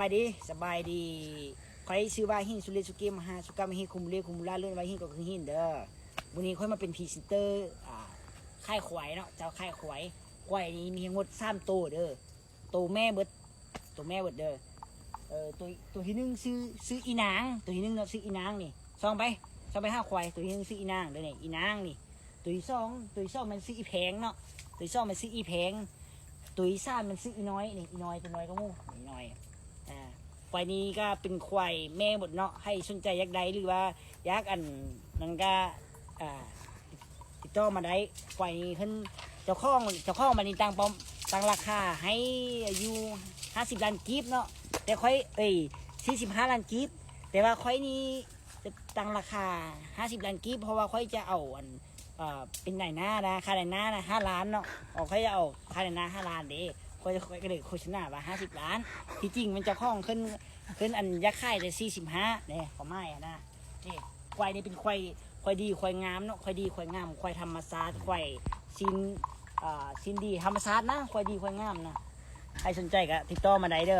ສະບາຍດີ ສະບາຍດີ. ຂ້ອຍຊື່ວ່າ ຫິນ ສຸເລດ ສຸເກ ມະຫາ ສຸກາ ມະເຫ ຄຸມເລ ຄຸມລາ ເລີນ ວາ ຫິນ ກໍຄືຫິນເດີ. ມື້ນີ້ຂ້ອຍມາເປັນພຣີເຊັນເຕີ ອາ ຂາຍຄວາຍເນາະ ເຈົ້າຂາຍຄວາຍ. ຄວາຍນີ້ມີທັງໝົດສາມໂຕເດີ. ໂຕແມ່ເບິດ ໂຕແມ່ເບິດເດີ. ເອີ ໂຕ ໂຕທີໜຶ່ງຊື່ ຊື່ອີນາງ ໂຕທີໜຶ່ງເນາະ ຊື່ອີນາງນີ້. ສ່ອງໄປ ສ່ອງໄປຫາຄວາຍ. ໂຕທີໜຶ່ງຊື່ອີນາງເດີນີ້ ອີນາງນີ້. ໂຕທີສອງ ໂຕທີສອງແມ່ນຊື່ອີແພງເນາະ ໂຕທີສອງແມ່ນຊື່ອີແພງ. ໂຕທີສາມແມ່ນຊື່ອີນ້ອຍນີ້ ອີນ້ອຍ ໂຕນ້ອຍກວ່າໝູ່ ອີນ້ອຍ. ອາ ຄວາຍນີ້ກໍເປັນຄວາຍແມ່ເບິດເນາະ. ໃຜສົນໃຈຢາກໄດ້ ຫຼືວ່າຢາກອັນນັ້ນກໍ ອາ ຕິດຕໍ່ມາໄດ້. ຄວາຍນີ້ເພິ່ນ ເຈົ້າຂອງ ເຈົ້າຂອງມັນນີ້ຕັ້ງປອມ ຕັ້ງລາຄາໃຫ້ຢູ່ຫ້າສິບລ້ານກີບເນາະ ແຕ່ຂ້ອຍ ເອີຍ ສີ່ສິບຫ້າລ້ານກີບ. ແຕ່ວ່າຂ້ອຍນີ້ຈະຕັ້ງລາຄາຫ້າສິບລ້ານກີບ ເພາະວ່າຂ້ອຍຈະເອົາອັນ ເອີ ເປັນນາຍໜ້ານະ ຄ່ານາຍໜ້ານະຫ້າລ້ານເນາະ. ເອົາ ຂ້ອຍຈະເອົາຄ່ານາຍໜ້າຫ້າລ້ານເດ້. ຂ້ອຍ ຂ້ອຍກໍເລີຍໂຄສະນາວ່າຫ້າສິບລ້ານ. ທີ່ຈິງມັນເຈົ້າຂອງເພິ່ນ ເພິ່ນອັນຢາກຂາຍແຕ່ສີ່ສິບຫ້າເດ້ ຄວາມໝາຍນະ. ນີ້ ຄວາຍນີ້ເປັນຄວາຍ ຄວາຍດີຄວາຍງາມເນາະ ຄວາຍດີຄວາຍງາມ ຄວາຍທຳມະຊາດ ຄວາຍຊີ້ນ ອາ ຊີ້ນດີທຳມະຊາດນະ ຄວາຍດີຄວາຍງາມນະ. ໃຜສົນໃຈກໍຕິດຕໍ່ມາໄດ້ເດີ.